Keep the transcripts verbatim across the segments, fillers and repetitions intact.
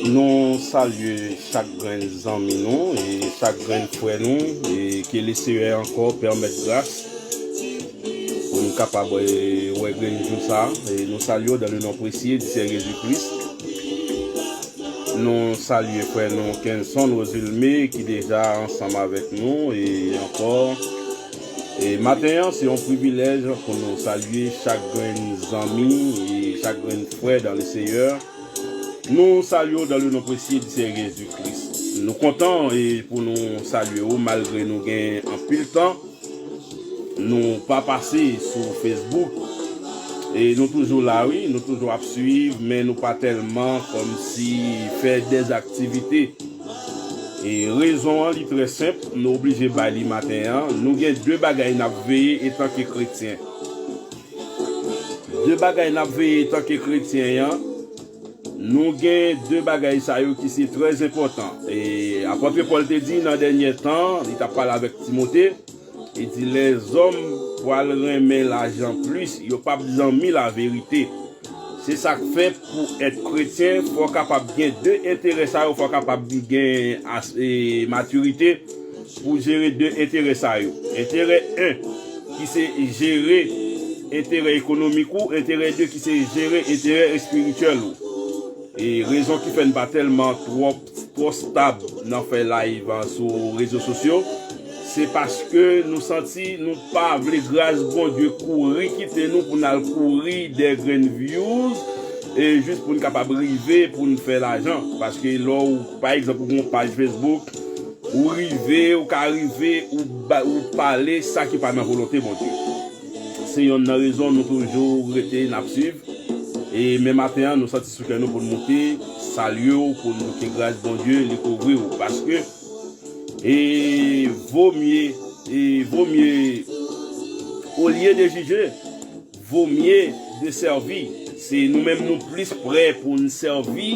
Nou salye chak grenn zanmi nou e chak grenn frè nou, e ke Lesenyè ankò pèmèt gras pou nou kapab, e, wè grenn jou sa. E nou salye w dans le nom précieux du Seigneur Jésus-Christ. Nou salye frè nou Kenson Rosilme ki deja ansanm avèk nou e ankò. E maten an, se yon privilèj pou nou salye chak grenn zanmi e chak grenn frè dans le Seigneur. Nou salye w dans le nom précieux du Seigneur Jésus-Christ. Nou kontan e pou nou salye w malgre nou gen anpil tan nou pa pase sou Facebook. E nou toujou la, wi, nou toujou ap swiv, men nou pa tèlman kòmsi fè dèzaktivite. E rezon an, li trè senp, nou oblije bay li maten an. Nou gen de bagay n ap veye etanke kretyen. De bagay n ap veye etanke kretyen an, nou gen de bagay sa yo ki se trè enpòtan. E apòt Pòl te di nan dènye tan, li t ap pale avèk Timote, li di, lèzòm pral renmen lajan plis, yo p ap zanmi laverite. Se sa k fè pou èt kretyen, fò w kapab gen de enterè sa yo, fò w kapab gen as-, e, matirite pou jere de enterè sa yo. Enterè en, ki se jere enterè ekonomik ou, enterè de, ki se jere enterè espirityèl ou. E rezon ki fè n pa tèlman twò, twò stab nan fè live, a, sou rezo sosyo, se paske nou santi nou pa vle gras Bondye kouri kite nou pou n al kouri dèyè grenn views, e jis pou n kapab rive pou n fè lajan. Paske lè w, pa egzanp, ou gen yon paj Facebook, ou rive, ou ka rive, ou ba, ou pale sa ki pa nan volonte Bondye. Se yonn nan rezon nou toujou rete n ap swiv. E men maten an, nou santi sou kè nou pou n moute, salye w, pou n di ke gras Bondye, li kouvri w. Paske, e, vo mye, e, vo mye, olye de jije, vo mye de sèvi. Se nou menm nou plis prè pou n sèvi,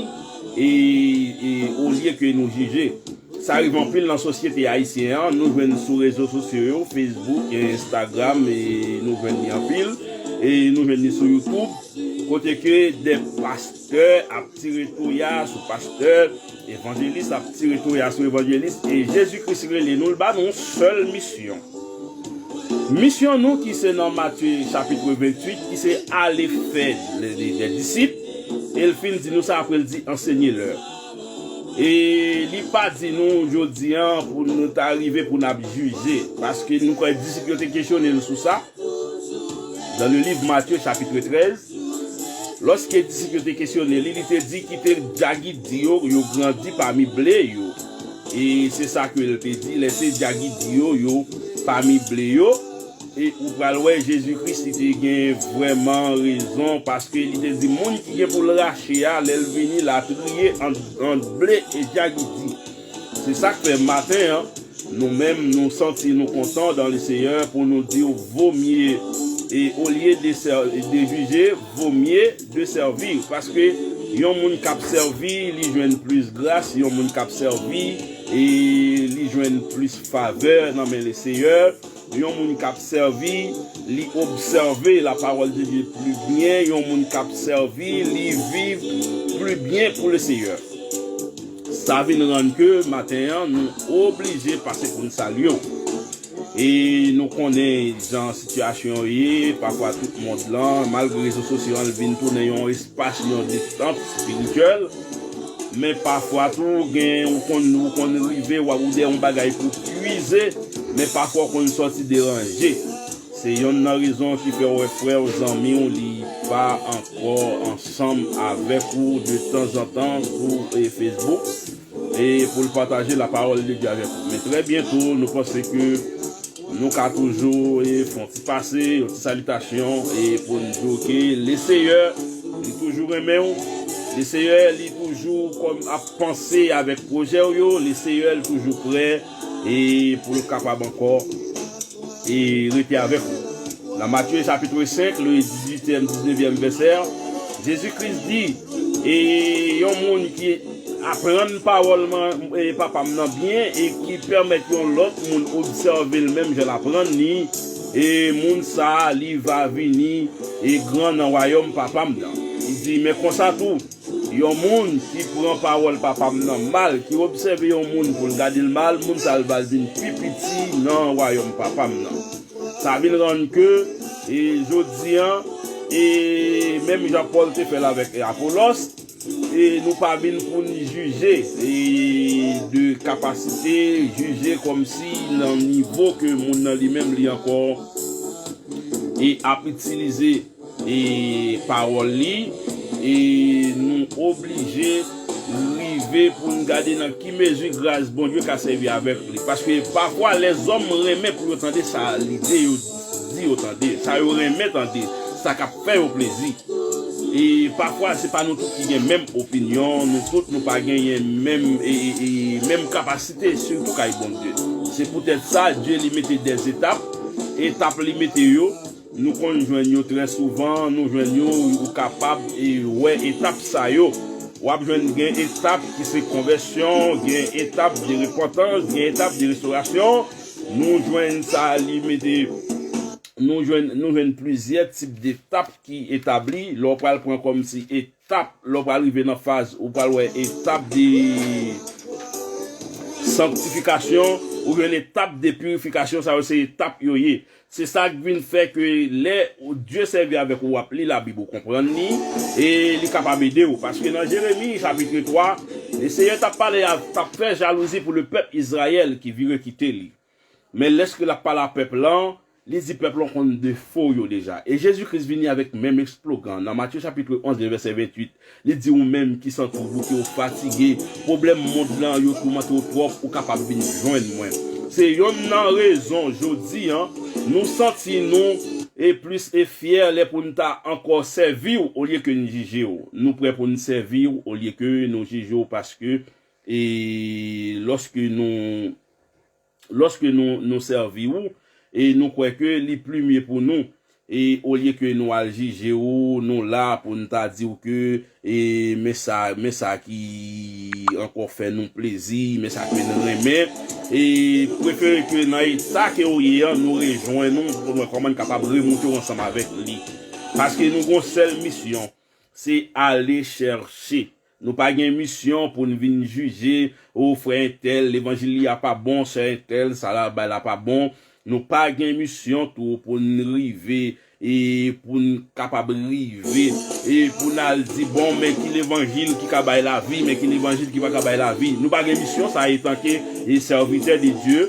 e, e, olye ke nou jije. Sa rive anpil nan sosyete ayisyen an, nou jwenn sou rezo sosyo yo, Facebook, Instagram, e nou jwenn li anpil, e nou jwenn li sou YouTube, kote ke de pastè ap tire touya sou pastè, evanjelis ap tire touya sou evanjelis, e Jezi Kris rele nou, l ba nou yon sèl misyon. Misyon nou ki se nan Matye chapit venntuit, ki se ale fè de, de, de disip, e l fin di nou sa apre l di, ansenye lè. E li pa di nou jodi an pou nou ta rive pou n ap jije, paske nou kwè disip yo te kesyone l sou sa. Dans le livre Matthieu, chapitre treize, lòske disip yo te kesyone li, li te di, kite djagidi yo, yo grandi pami ble yo. E se sa ke l te di, lèse djagidi yo, yo pami ble yo. E ou pral wè Jezi Kris, li te gen vrèman rezon, paske li te di, moun ki gen pou l rache a, lè l vini, l a triye ant, ant ble e djagidi. Se sa k fè maten an, nou menm, nou santi nou kontan dans le Seigneur pou nou di w vo mye, e olye de sè-, de jije, vo mye de sèvi. Paske yon moun k ap sèvi, li jwenn plis gras, yon moun k ap sèvi, e li jwenn plis favè nan men le Seyè. Yon moun k ap sèvi, li obsève la parole de Dieu pli byen. Yon moun k ap sèvi, li viv pli byen pou le Seyè. Sa vin rann ke maten an, nou oblije pase pou n salye w. E nou konnen jan sitiyasyon yo ye, pafwa tout mond lan, malgre rezo sosyo an vin tounen yon espas, yon detant espirityèl, men pafwa tou, gen, ou konn, ou konn rive, w ap ou dèyè yon bagay pou pwize, men pafwa w konn sòti deranje. Se yonn nan rezon ki fè w wè frè w, zanmi w, li pa ankò ansanm avèk ou de tanzantan sou, e, Facebook, e pou l pataje lapawòl de Dye avèk ou. Men trè byento, nou panse ke nou ka toujou, e, fè yon ti pase, yon ti salitasyon, e pou n di w ke Leseyè, li toujou renmen w. Leseyè, li toujou kòm ap panse avèk pwojè w yo. Leseyè, li toujou prè, e pou l kapab ankò e rete avèk ou. Nan Matye chapit senk, le dizuityèm, diznèvyèm vèsè, Jezi Kris di, e yon moun ki aprann pawòl mwen, e Papa m nan byen, e ki pèmèt yon lòt moun obsève l menm jan l aprann li, e moun sa a, li va vini e gran nan wayòm Papa m nan. Li di, men konsa tou, yon moun ki pran pawòl Papa m nan mal, ki obsève yon moun pou l gade l mal, moun sa a l va vin pi piti nan wayòm Papa m nan. Sa vin rann ke, e jodi an, e menm jan Pòl te fè l avèk, e Apolòs, e nou pa vin pou n jije, e de kapasite, jije kòmsi nan nivo ke moun nan li menm li ankò e ap itilize, e pawòl li, e nou oblije rive pou n gade nan ki mezi gras Bondye ka sèvi avèk li. Paske pafwa lèzòm renmen pou yo tande sa lide yo di yo tande, sa yo renmen tande, sa k ap fè yo plezi. E pafwa se pa nou tout ki gen menm opinyon, nou tout nou pa genyen menm, e, e, e, menm kapasite, sitou kay Bondye. Se poutèt sa, Dye li mete dèzetap, etap li mete yo, nou konn jwenn yo trè souvan, nou jwenn yo, ou kapab, e, wè etap sa yo. W ap jwenn gen etap ki se konvèsyon, gen etap de repantans, gen etap de restorasyon. Nou jwenn sa li mete, nou jwenn, nou jwenn plizyè tip de etap ki etabli. Lè w pral pran kòmsi etap, lè w pral rive nan faz, ou pral wè etap de sanktifikasyon, ou jwenn etap de pirifikasyon, sa yo se etap yo ye. Se sa k vin fè ke lè Dye sèvi avèk ou, w ap li Labib, ou konprann li, e li kapab ede w. Paske nan Jeremi, chapit twa, Leseyè t ap pale, t ap fè jalouzi pou le pèp Izrayèl ki vire kite li. Men lèske l ap pale a pèp lan, li di pèp lan konn defo yo deja. E Jezi Kris vini avèk menm eslogan nan Matye chapit onz, vèsè venntuit. Li di, ou menm ki santi w bouke, ou fatige, pwoblèm mond lan yo toumante w twòp, ou kapab vin jwenn mwen. Se yonn nan rezon jodi an, nou santi nou e plis e fyè lè pou n ta ankò sèvi w olye ke n jije w. Nou prè pou n sèvi w olye ke nou jije w, paske, e lòske nou lòske nou, nou sèvi w, e nou kwè ke li pli mye pou nou, e olye ke nou al jije w, nou la pou n ta di w ke, e men sa, men sa ki ankò fè nou plezi, men sa ke n renmen, e prefere ke nan eta ke w ye an, nou rejwenn ou pou nou wè kòman n kapab remoute w ansanm avèk li. Paske nou gon sèl misyon, se ale chèche. Nou pa gen misyon pou n vin jije, o frè entèl, levanjil li a pa bon, sè entèl, sa l ap bay la pa bon. Nou pa gen misyon tou pou n rive, e pou n kapab rive, e pou n al di, bon, men ki levanjil ki ka bay lavi, men ki levanjil ki pa ka bay lavi. Nou pa gen misyon sa, etanke, e sèvitè de Dye,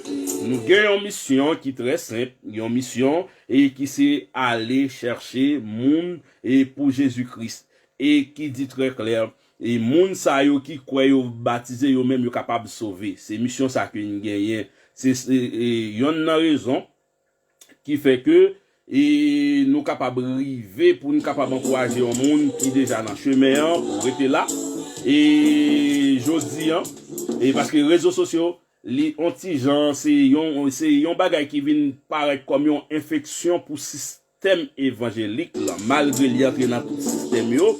nou gen yon misyon ki trè senp, yon misyon, e ki se ale chèche moun, e pou Jezi Kris. E ki di trè klè, e moun sa yo ki kwè yo batize, yo menm yo kapab sove. Se misyon sa ke n genyen. Se, se, e, yonn nan rezon ki fè ke, e, nou kapab rive pou n kapab ankouraje yon moun ki deja nan chemen an pou rete la. E jodi an, e paske rezo sosyo, li on ti jan, se yon, se yon bagay ki vin parèt kòm yon enfeksyon pou sistèm evanjelik lan, malgre li antre nan tout sistèm yo,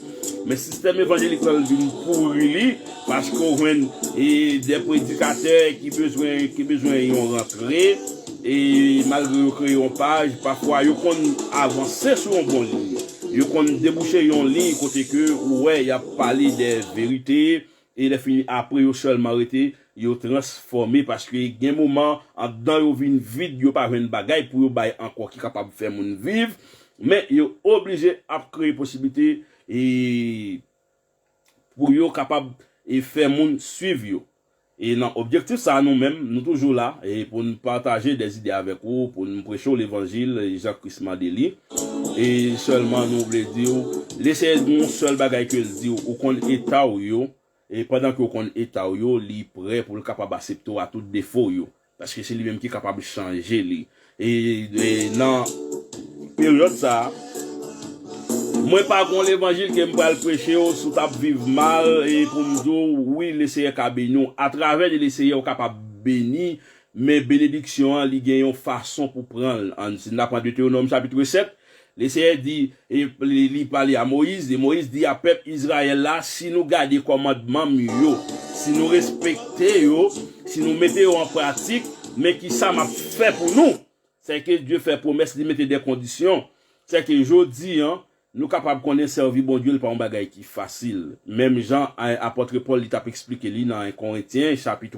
men sistèm evanjelik lan vin pouri li, paske w jwenn, e, de predikatè ki bezwen, ki bezwen yon rantre, e malgre yo kreye yon paj, pafwa yo konn avanse sou yon bon liy. Yo konn debouche yon liy kote ke ou wè y ap pale de verite, e lè fini apre yo sèlman rete, yo transfòme, paske gen moman anndan yo vin vid, yo pa jwenn bagay pou yo bay ankò ki kapab fè moun viv, men yo oblije ap kreye posiblite, e pou yo kapab, e fè moun swiv yo. E nan objektif sa a, nou menm, nou toujou la, e pou n pataje dèzide avèk ou, pou n preche w levanjil, e jan Kris mande li. E sèlman nou vle di w, Lesenyè gen yon sèl bagay ke l di w, ou konn eta w yo, e pandan ke w konn eta w yo, li prè pou l kapab aksepte w a tout defo w yo. Paske se li menm ki kapab chanje li. E, e nan peryòd sa a, mwen pa gon levanjil ke m pral preche w si w t ap viv mal, e pou m di w, wi, Lesenyè ka beni w. Atravè de Lesenyè, ou kapab beni, men benediksyon an, li gen yon fason pou pran l. Ann, si n ta pran Detewonòm chapit sèt, Lesenyè di, e li, li pale a Moyiz, e Moyiz di a pèp Izrayèl la, si nou gade kòmandman m yo, si nou respekte yo, si nou mete yo an pratik, men ki sa m ap fè pou nou. Sèke Dye fè pwomès, li mete de kondisyon. Sèke jodi an, nou kapab konnen sèvi Bondye, li pa yon bagay ki fasil. Menm jan a-, apòt Pòl, li t ap eksplike li nan en Korentyen, chapit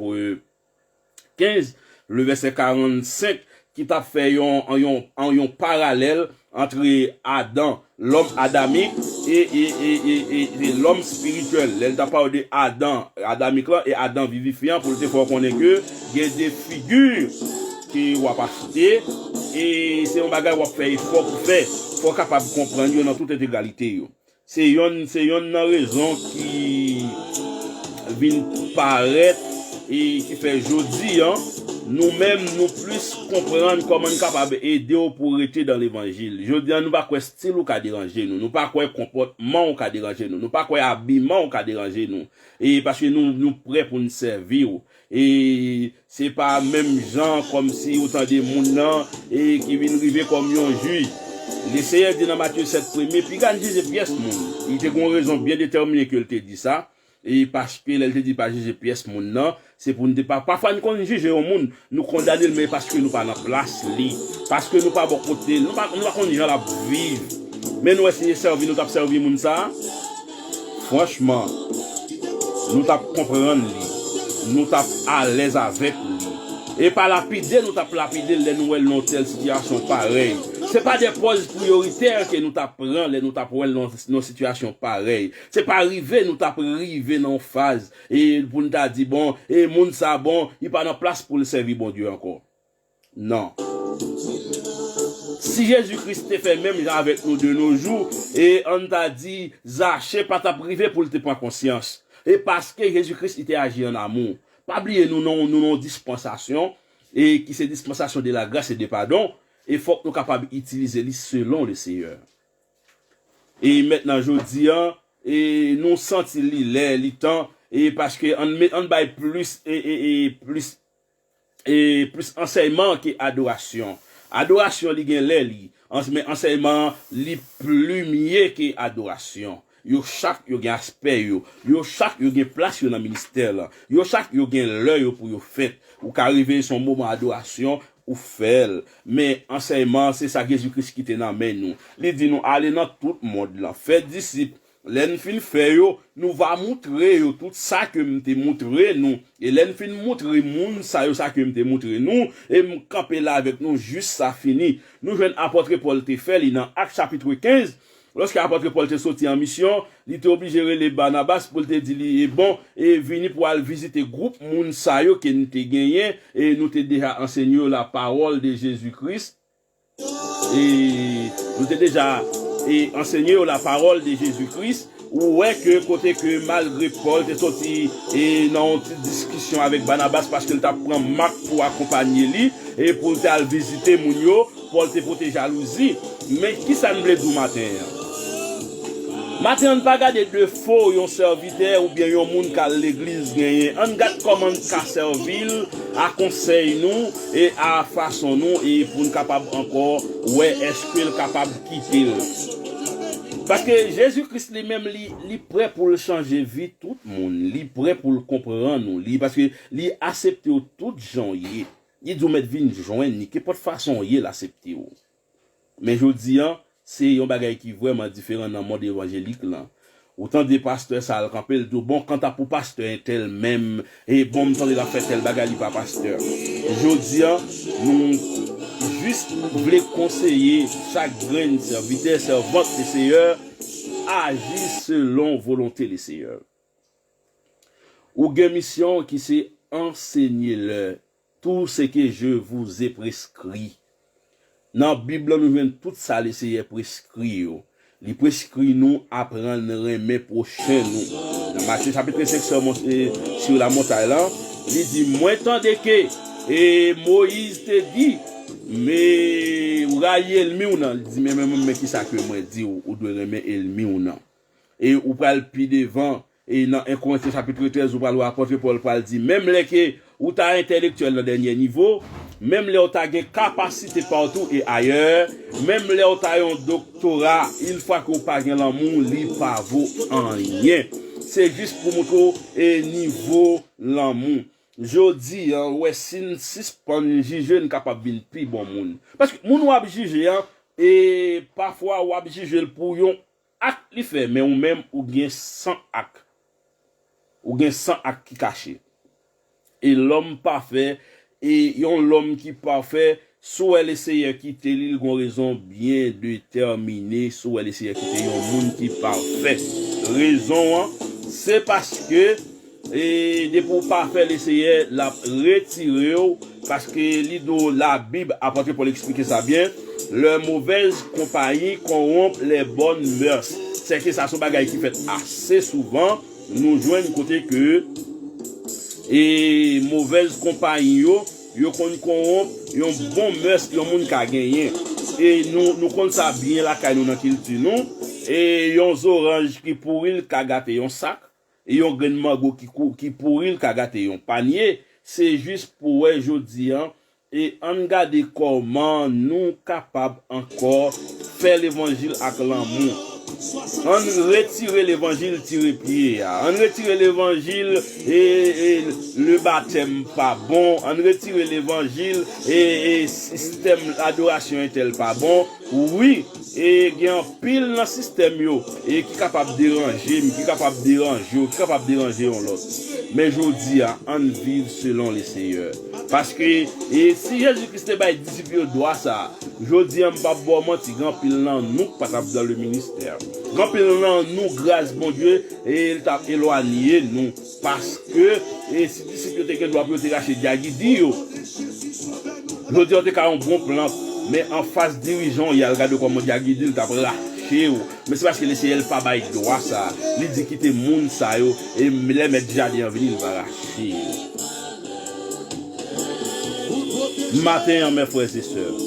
kenz, le vèsè karannsenk, ki t ap fè yon, yon, yon paralèl ant Adan, lòm adamik, e, e, e, e, e, e lòm espirityèl. Lè l t ap pale de Adan adamik lan e Adan vivifyan, pou l te fè w konnen ke gen de figi ke w ap achte, e se yon bagay w ap fè efò pou fè, fò w kapab konprann yo nan tout entegralite yo. Se yonn, se yonn nan rezon ki vin parèt e ki fè jodi an, nou menm, nou plis konprann kòman n kapab ede w pou w rete dan levanjil. Jodi an, nou pa kwè stil ou ka deranje nou. Nou pa kwè konpòtman w ka deranje nou. Nou pa kwè abiman w ka deranje nou. E paske nou, nou prè pou n sèvi w. E se pa menm jan kòmsi ou tande moun nan, e ki vin rive kòm yon jij. Lesenyè di nan Matye sèt premye, piga n jije pyès moun. Li te gen yon rezon byen detèmine ke l te di sa. E paske lè l te di pa jije pyès moun nan, se pou n te pa, pafwa n konn jije yon moun, nou kondane l, men paske nou pa nan plas li, paske nou pa bò kote l, nou pa, nou pa konn jan l ap viv. Men nou wè si se sèvi nou t ap sèvi moun sa a, franchman, nou t ap konprann li, nou t ap alèz avèk li. E pa lapide nou t ap lapide l lè nou wè l nan yon tèl sitiyasyon parèy. Se pa de pòz priyoritè ke nou t ap pran lè nou t ap wè l nan, nan sitiyasyon parèy. Se pa rive nou t ap rive nan yon faz, e pou n ta di, bon, e moun sa, bon, li pa nan plas pou l sèvi Bondye ankò. Non. Si Jezi Kris te fè menm jan avèk nou de nos jours, e ann ta di, Zache pa t ap rive pou l te pran konsyans. E paske Jezi Kris, li te aji an amou. Pa bliye nou nan, nou nan yon dispansasyon, e ki se dispansasyon de la grâce et de pardon, e fòk nou kapab itilize li selon le Seyè. E mentnan, jodi an, e nou santi li lè, li tan, e paske ann met, ann bay plis, e, e, e plis, e plis ansèyman ke adorasyon. Adorasyon, li gen lè li, ans-, men ansèyman an, li pli mye ke adorasyon. Yo chak yo gen aspè yo. Yo chak yo gen plas yo nan ministè lan. Yo chak yo gen lè yo pou yo fèt. Ou ka reve se yon moman adorasyon, ou fè l. Men ansèyman an, se sa Jezi Kris kite nan men nou. Li di nou, ale nan tout mond lan, fè disip. Lè n fin fè yo, nou va moutre yo tout sa ke m te moutre nou. E lè n fin moutre moun sa yo sa ke m te moutre nou, e m kanpe la avèk nou jis sa fini. Nou jwenn apòt Pòl te fè li nan Ak chapit kenz, lòske apòt Pòl te soti an misyon, li te oblije rele Banabas pou l te di li, e bon, e vini pou al vizite gwoup moun sa yo ke n te genyen, e nou te deja ansenye yo la parole de Jésus-Christ. E nou te deja, e ansenye yo la parole de Jésus-Christ. Ou wè ke kote ke malgre Pòl te soti, e nan yon ti diskisyon avèk Banabas paske l t ap pran Mak pou akonpanye li, e pou l te al vizite moun yo, Pòl te pote jalouzi. Men kisa n vle di w maten an? Maten an, n pa gade defo yon sèvitè oubyen yon moun k al legliz genyen. Ann gad kòman n ka sèvi l a konsèy nou e a fason nou e pou n kapab ankò wè èske l kapab kite l. Paske Jezi Kris li menm, li, li prè pou l chanje vi tout moun. Li prè pou l konprann ou. Li, paske li aksepte w tout jan w ye. Li di w mèt vin jwenn li. Kenpòt fason w ye, l aksepte w. Men jodi an, se yon bagay ki vrèman diferan nan mond evanjelik lan. Ou tande pastè sa al kanpe, l di w, bon, kanta pou pastè entèl menm, e bon, m tande l ap fè tèl bagay, li pa pastè. Jodi an, nou jis vle konseye chak grenn sèvitè, sèvant Leseyè, aji selon volonte Leseyè. Ou gen misyon ki se enseignez-leur tout ce que je vous ai prescrit. Nan Bib lan, nou jwenn tout sa Leseyè preskri yo. Li preskri nou aprann renmen pwochen nou. Nan Matye chapit senk, Sèmon, e, sur la montagne lan, li di, mwen tande ke, e, Moyiz te di, men ou rayi ènmi w nan. Li di, men, men, men, men kisa ke mwen di w, ou dwe renmen ènmi w nan. E ou pral pi devan, e nan en Korentyen chapit trèz, ou pral wè apòt Pòl pral di, menm lè ke ou ta entèlektyèl nan dènye nivo, menm lè ou ta gen kapasite partout et ailleurs, menm lè ou ta yon doktora, une fois ke ou pa gen lanmou, li pa vo anyen. Se jis pou montre w, e, nivo lanmou. Jodi a, ou wè, si n sispann jije, n kapab vin pi bon moun. Paske moun w ap jije a, e pafwa w ap jije l pou yon ak li fè, men ou menm ou gen san ak. Ou gen san ak ki kache. E lòm pafè, e yon lòm ki pafè, si w wè Leseyè kite li, l gon rezon byen detèmine, si w wè Leseyè kite yon moun ki pafè. Rezon an, se paske, e depi w pafè, Leseyè l ap retire w, paske li di w, Labib, apòt Pòl eksplike sa byen, les mauvaises compagnies corrompent les bonnes mœurs. Sèke sa se yon bagay ki fèt ase souvan, nou jwenn kote ke, e, movèz konpayi yo, yo konn kowonp yon bon mœurs yon moun ka genyen. E nou, nou konn sa byen lakay nou nan kilti nou. E yon zoranj ki pouri l ka gate yon sak. E yon grenn mango ki, kou- ki pouri l ka gate yon panye. Se jis pou wè jodi a, e ann gade kòman nou kapab ankò fè levanjil ak lanmou. Ann retire levanjil tire pye a. Ann retire levanjil e, e le batèm pa bon. Ann retire levanjil e, e sistèm adorasyon entèl pa bon. Wi, e gen anpil nan sistèm yo e ki kapab deranje m, ki kapab deranje w, ki kapab deranje yon lòt. Men jodi a, ann viv selon Leseyè. Paske e si Jezi Kris te bay disip yo dwa sa a, jodi a, m p ap ba w manti, gen anpil nan nou k pa t ap dans le ministère. Gen anpil nan nou, gras Bondye, e l t ap elwanye nou. Paske e si disip yo te gen dwa pou yo te rache dyagidi yo, jodi a, w te ka yon bon plant, men anfas dirijan w, y al gade w kòman dyagidi l t ap rache w. Men se paske Leseyè l pa bay dwa sa a. Li di, kite moun sa yo, e lè mèt jaden an vini, l va rache yo. Maten an, mes frères et sœurs,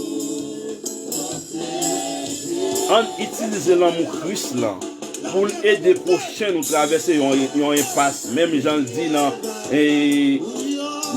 ann itilize lanmou Kris lan pou n ede pwochen nou travèse yon, yon enpas, menm jan l di nan, e,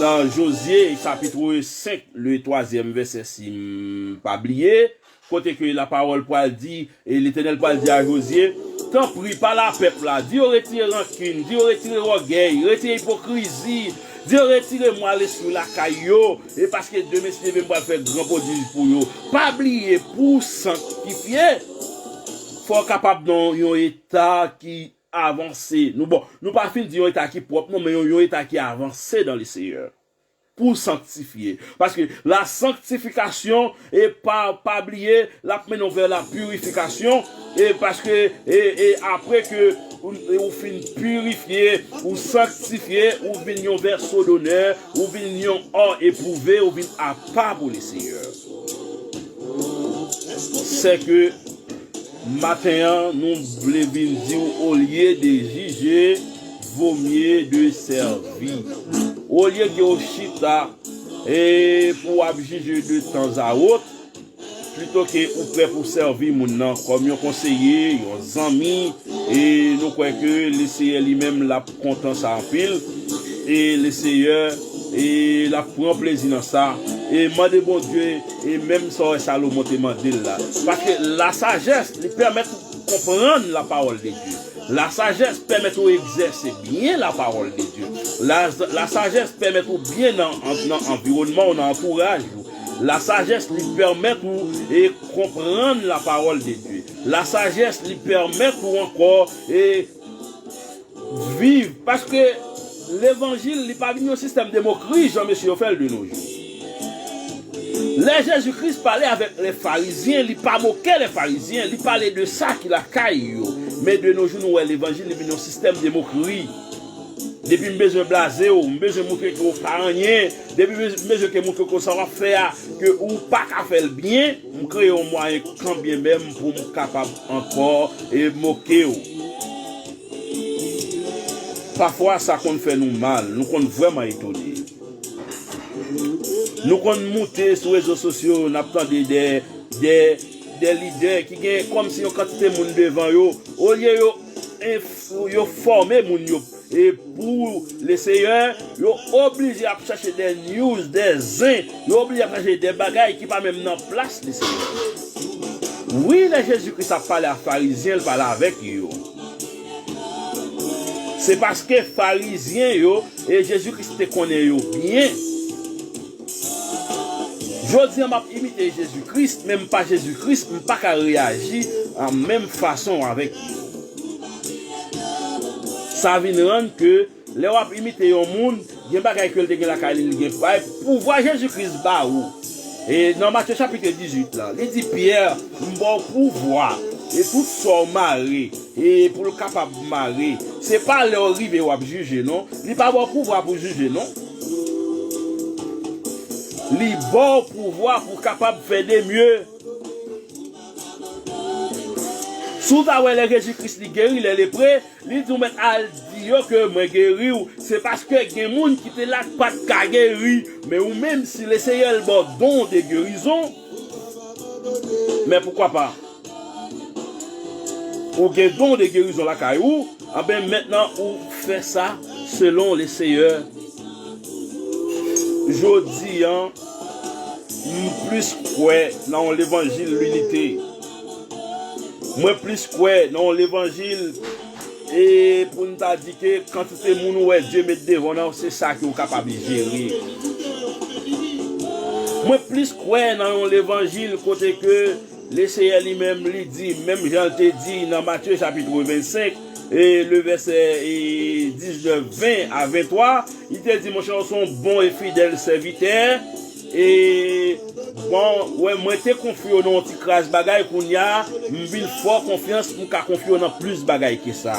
nan Jozye, chapit senk, le twazyèm vèsè, si m pa bliye, kote ke lapawòl pral di, e Letènèl pral di a Jozye, tanpri, pale a pèp la, di yo retire rankin, di yo retire ògèy, retire ipokrizi, di yo retire mwa lespri lakay yo, e paske demen, si Dye vle, m pral fè gran pwodij pou yo. Pa bliye, pou w sanktifye, fò w kapab nan yon eta ki avanse. Nou, bon, nou pa fin di yon eta ki pwòp, non, men yon, yon eta ki avanse dans le Seigneur. Pou sanktifye. Paske la sanctification, e pa, pa bliye, l ap mennen w vers la purification. E paske, e, e apre ke ou, e ou fin pirifye, ou sanktifye, ou vin yon vèso donè, ou vin yon ò epwouve, ou vin apa pou Leseyè. Sèke maten an, nou vle vin di w, olye de jije, vo mye de sèvi. Olye ke w chita e pou w ap jije de tanzawòt, plito ke ou prè pou sèvi moun nan kòm yon konseye, yon zanmi, e nou kwè ke Leseyè li menm l ap kontan sa anpil, e Leseyè, e l ap pran plezi nan sa, e mande Bondye, e menm sa w wè Salomon te mande l la. Paske la sajès, li pèmèt ou konprann la parole de Dieu. La sagesse permet ou egzèse byen la parole de Dieu. La, la sagesse permet ou byen nan, nan anviwònman ou, nan antouraj ou. La sagesse li pèmèt ou e konprann la parole de Dieu. La sagesse li pèmèt ou ankò e viv, paske levanjil li pa vin yon sistèm de mokri jan mesye yo fè l de nos jours. Lè Jezi Kris pale avèk lè Farizyen, li pa moke lè Farizyen, li pale de sa ki lakay yo. Men de nos jours, nou wè levanjil li vin yon sistèm de mokri. Depi m bezwen blaze w, m bezwen moutre ke w pa anyen, depi m bezwen ke moutre ke sa w ap fè a, ke ou pa ka fè l byen, m kreye yon mwayen kanbyenmenm pou m kapab ankò e moke w. Pafwa, sa konn fè nou mal, nou konn vrèman etone. Nou konn moute sou rezo sosyo, n ap tande de, de, de lidè ki gen kòmsi yon kantite moun devan yo, olye yo enf-, yo fòme moun yo e pou Leseyè, yo oblije ap chache de news, de zen, yo oblije ap chache de bagay ki pa menm nan plas Leseyè. Wi, lè Jezi Kris ap pale a Farizyen, l pale avèk yo. Se paske Farizyen yo e Jezi Kris te konnen yo byen. Jodi a, m ap imite Jezi Kris, men m pa Jezi Kris, m pa ka reyaji an menm fason avèk yo. Sa vin rann ke lè w ap imite yon moun, gen bagay ke l te gen lakay li, li gen bay pouvwa Jezi Kris ba ou. E nan Matye chapit dizuit la, li di Pyè, m ba w pouvwa, e tout sa w mare, e pou l kapab mare. Se pa lè w rive w ap jije, non. Li pa ba w pouvwa pou jije, non. Li ba w pouvwa pou kapab fè de mye. Si w ta wè lè Jezi Kris li geri lè lepre, li di w, mèt, al di yo ke mwen geri w. Se paske gen moun ki te la k pa t ka geri. Men ou menm, si Leseyè l ba w don de gerizon, men poukwa pa? Ou gen don de gerizon lakay ou, anben mentnan ou fè sa selon Leseyè. Jodi a, m plis kwè nan yon levanjil linite. Mwen plis kwè nan yon levanjil e pou n ta di ke kantite moun ou wè Dye met devan w nan, se sa ke w kapab jere. Mwen plis kwè nan yon levanjil kote ke Leseyè li menm, li di, menm jan l te di nan Matye chapit vennsenk, e le vèsè, e diznèf, ven a venntwa, li te di, monchè, w se yon bon e fidèl sèvitè, e bon, wè, mwen te konfye w nan yon ti kras bagay, kounye a, m vin fè w konfyans, m ka konfye w nan plis bagay ke sa.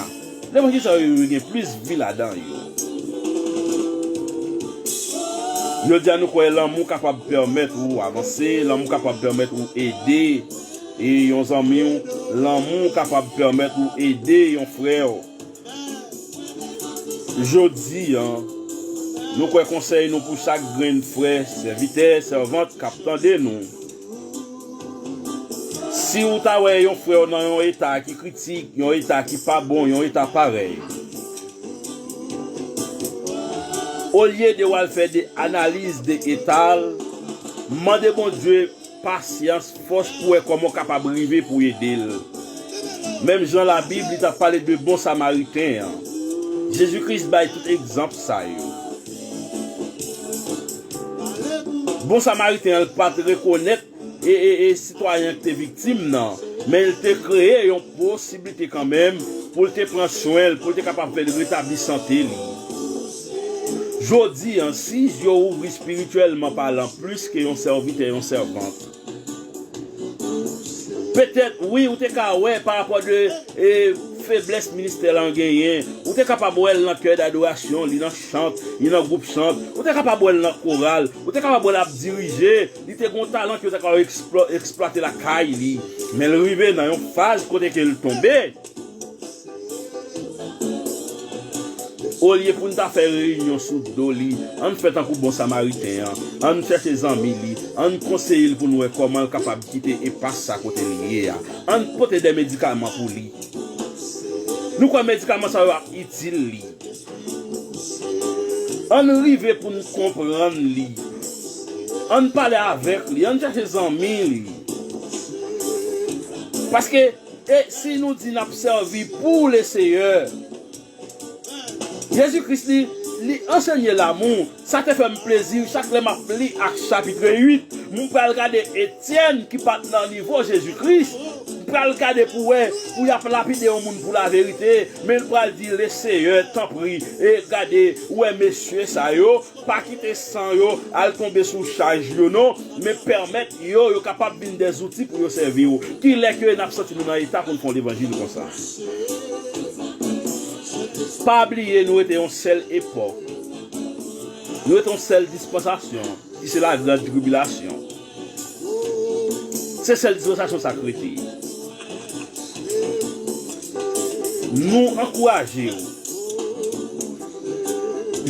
Levanjil sa yo, yo gen plis vi ladan yo. Jodi a, nou kwè lanmou kapab pèmèt ou avanse, lanmou kapab pèmèt ou ede e yon zanmi w, lanmou kapab pèmèt ou ede yon frè w. Jodi a, nou kwè konsèy nou pou chak grenn frè, sèvitè, sèvant k ap tande nou. Si w ta wè yon frè w nan yon eta ki kritik, yon eta ki pa bon, yon eta parèy, olye de w al fè de analiz de eta l, mande Bondye pasyans, fòs pou wè kòman w kapab rive pou ede l. Menm jan Labib li t ap pale de bon Samariten an, Jezi Kris bay tout egzanp sa yo. Bon Samariten an, l pa t rekonèt e, e, e sitwayen an ki te viktim nan, men l te kreye yon posiblite kanmenm pou l te pran swen l, pou l te kapab fè l retabli sante li. Jodi a, si zye w ouvri espirityèlman palan plis ke yon sèvitè, yon sèvant, petèt, wi, ou te ka wè parapò de e, feblès ministè lan genyen, ou te kapab wè l nan kè dadorasyon, li nan chant, li nan gwoup chant, ou te kapab wè l nan koral, ou te kapab wè l ap dirije, li te gen yon talan ke yo ta ka eksplo-, eksplwate lakay li. Men l rive nan yon faz kote ke l tonbe. Olye pou n ta fè reyinyon sou do li, ann fè tankou bon Samariten an, ann chèche zanmi li, ann konseye l pou n wè kòman l kapab kite espas sa kote l ye a. Ann pote de medikaman pou li. Nou kwè medikaman sa yo ap itil li. Ann rive pou n konprann li. Ann pale avèk li, ann chèche zanmi li. Paske, e si nou di n ap sèvi pou Leseyè, Jezi Kris li, li ansenye lamou. Sa te fè m plezi, chak lè m ap li Ak chapit uit, m pral gade Etyèn ki pa t nan nivo Jezi Kris. M pral gade pou wè, pou y ap lapide yon moun pou laverite, men l pral di, Leseyè, tanpri, e gade, ou wè mesye sa yo, pa kite san yo al tonbe sou chaj yo non, men pèmèt yo, yo kapab vin de zouti pou yo sèvi w. Kilè ke n ap santi nou nan eta pou n fè yon levanjil konsa? Pa bliye, nou rete yon sèl epòk. Nou rete yon sèl dispansasyon, ki se la grande tribulation. Se sèl dispansasyon sa k rete. Nou ankouraje w.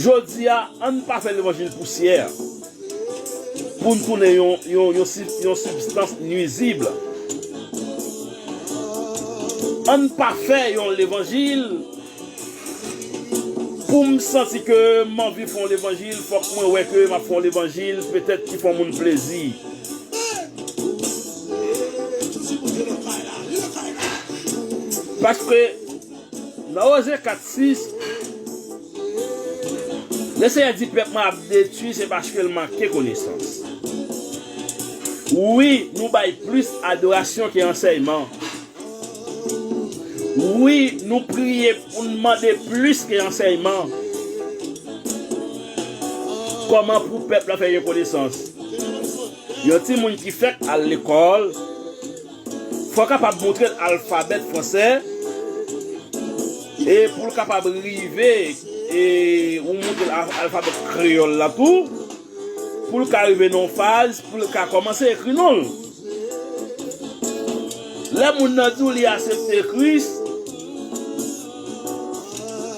Jodi a, ann pa fè levanjil pousyè pou n tounen yon, yon, yon, si- yon sibstans nwizib. Ann pa fè yon levanjil pou m santi ke m anvi fè yon levanjil, fòk mwen wè ke m ap fè yon levanjil, petèt ki fè yon moun plezi. Paske nan Oze kat sis, Lesenyè di pèp mwen ap detwi, se paske l manke konesans. Wi, nou bay plis adorasyon ke ansèyman. Wi, nou priye pou n mande plis ke ansèyman. Kòman pou pèp la fè gen konesans? Yon timoun ki fèk al lekòl, fò w kapab montre l alfabè fransè, e pou l kapab rive, e ou montre l al- alfabè kreyòl la tou, pou l ka rive nan yon faz, pou l ka kòmanse ekri non l. Lè moun nan di w li aksepte Kris,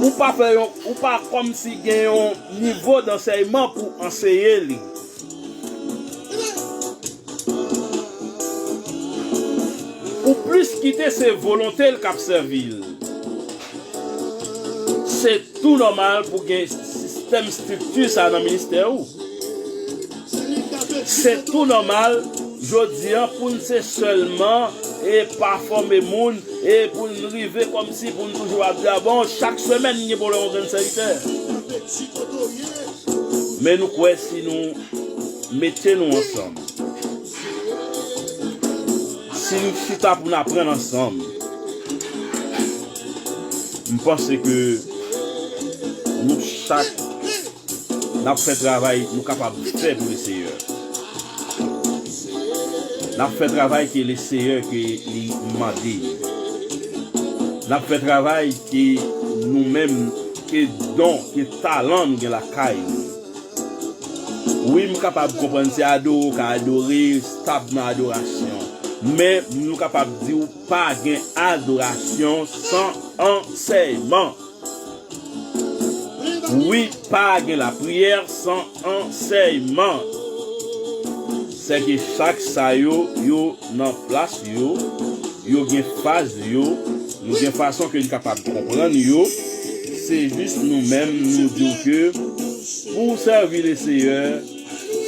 ou pa fè yon, ou pa kòmsi gen yon nivo dansèyman pou anseye li. Ou plis kite se volonte l k ap sèvi l. Se tou nòmal pou gen sistèm estrikti sa nan ministè ou. Se tou nòmal, jodi an, pou n se sèlman e pa fòme moun, e pou n rive kòmsi pou n toujou ap di, "A bon, chak semèn gen pwoblèm yon grenn sèvitè." Men nou kwè si nou mete nou ansanm, si nou chita pou n aprann ansanm, m panse ke nou chak n ap fè travay nou kapab fè pou Leseyè. N ap fè travay ke Leseyè ke li mande. N ap fè travay ke nou menm, ke don, ke talan nou gen lakay nou. Wi, m kapab konprann se adore w ka adore, stab nan adorasyon. Men nou kapab di w pa gen adorasyon san ansèyman. Wi, pa gen lapriyè san ansèyman. Sèke chak sa yo, yo nan plas yo, yo gen faz yo, nou gen fason ke n kapab konprann yo. Se jis nou menm, nou di w ke pou w sèvi Leseyè,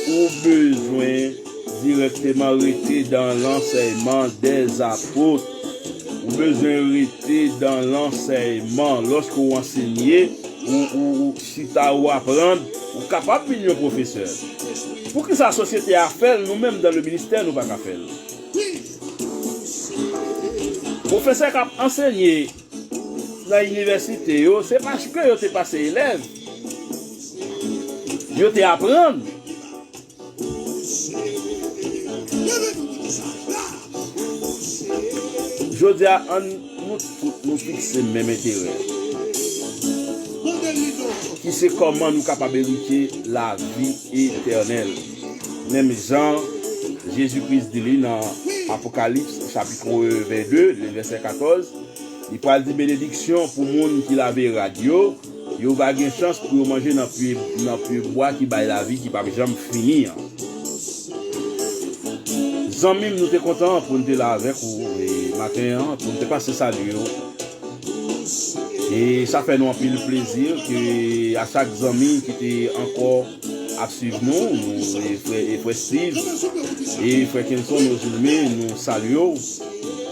ou bezwen dirèkteman rete dan lansèyman dèzapot. Ou bezwen rete dan lansèyman. Lòske w ansenye, ou, ou, ou chita, ou aprann, ou kapab vin yon pwofesè. Poukisa sosyete a fè l, nou menm dan le ministè, nou pa ka fè l? Pwofesè k ap ansenye nan inivèsite yo, se paske yo te pase elèv. Yo te aprann. Jodi a, ann nou tout nou fikse menm enterè, ki se kòman nou kapab erite lavi etènèl. Menm jan Jezi Kris di li nan Apokalips chapit vennde, vèsè katòz, li pral di benediksyon pou moun ki lave rad yo, yo va gen chans pou yo manje nan pye, nan pye bwa ki bay lavi ki p ap janm fini an. Zanmi m, nou te kontan pou n te la avèk ou e maten an, pou n te pase salye w. E sa fè nou anpil plezi ke a chak zanmi ki te ankò ap swiv nou, nou, e frè, e frè Steve, e frè Kenson, nou zoumen, nou salye w.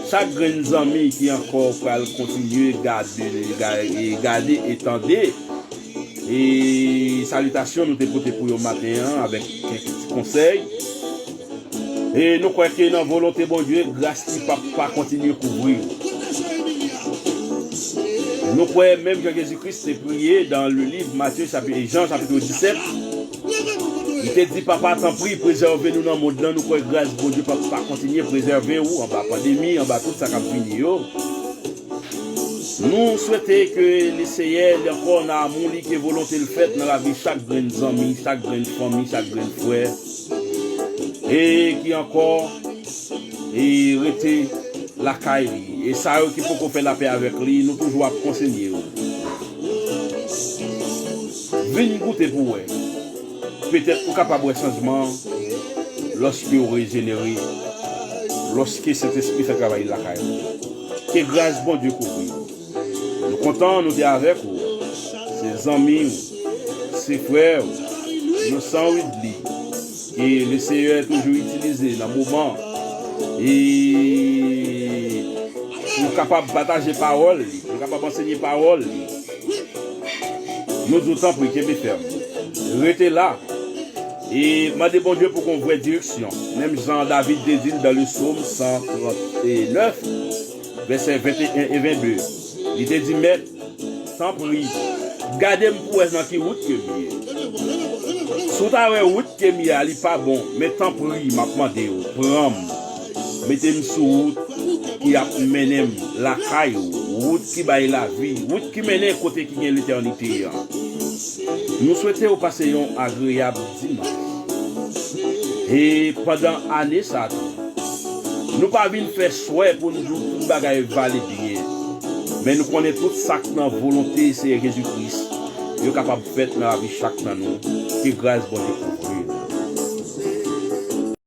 Chak grenn zanmi ki ankò pral kontinye gade, ga- e gade e tande, e salitasyon nou te pote pou yo maten an avèk kèk ti konsèy. E nou kwè ke nan volonte Bondye, gras li p ap pa kontinye kouvri w. Nou kwè menm jan Jezi Kris te priye dan le liv Matye chapi- e Jan chapit disèt, li te di, "Papa, tanpri, prezève nou nan mond lan." Nou kwè gras Bondye p ap pa kontinye prezève w anba pandemi, anba tout sa k ap vini yo. Nou swete ke Lesenyè, li ankò nan amou li, ke volonte l fèt nan lavi chak grenn zanmi, chak grenn fanmi, chak grenn frè, e ki ankò e rete lakay li. E sa yo ki poko fè lapè avèk li, nou toujou ap konsinye yo. Vin goute pou wè. Petèt ou kapab wè chanjman lòske w rejenere, lòske Sentespri fè travay li lakay ou. Ke gras Bondye kouvri w. Nou kontan nou te avèk ou. Se zanmi w, se frè w, Innocent Widly, ke Lesenyè toujou itilize nan moman e pou kapab pataje pawòl li, pou kapab ansenye pawòl li. Nou di w tanpri, kenbe fèm. Rete la. E mande Bondye pou gon vrè direksyon. Menm jan David te di l dans le psaume san trannteneuf, vèsè venteyen e vennde. Li te di, Mèt, tanpri, gade m pou wè nan ki wout ke m ye. Si w ta wè wout ke m ye a, li pa bon, men tanpri, m ap mande w, pran m, mete m sou wout ki ap mennen m lakay ou, wout ki bay lavi, wout ki mennen kote ki gen letènite an. Nou swete w pase yon agreyab dimanch. E pandan ane sa tou, nou pa vin fè swè pou n di w tout bagay va ale byen, men nou konnen tout sa k nan volonte Senyè Jezi Kris, yo kapab fèt nan lavi chak nan nou. Ke gras Bondye kouvri.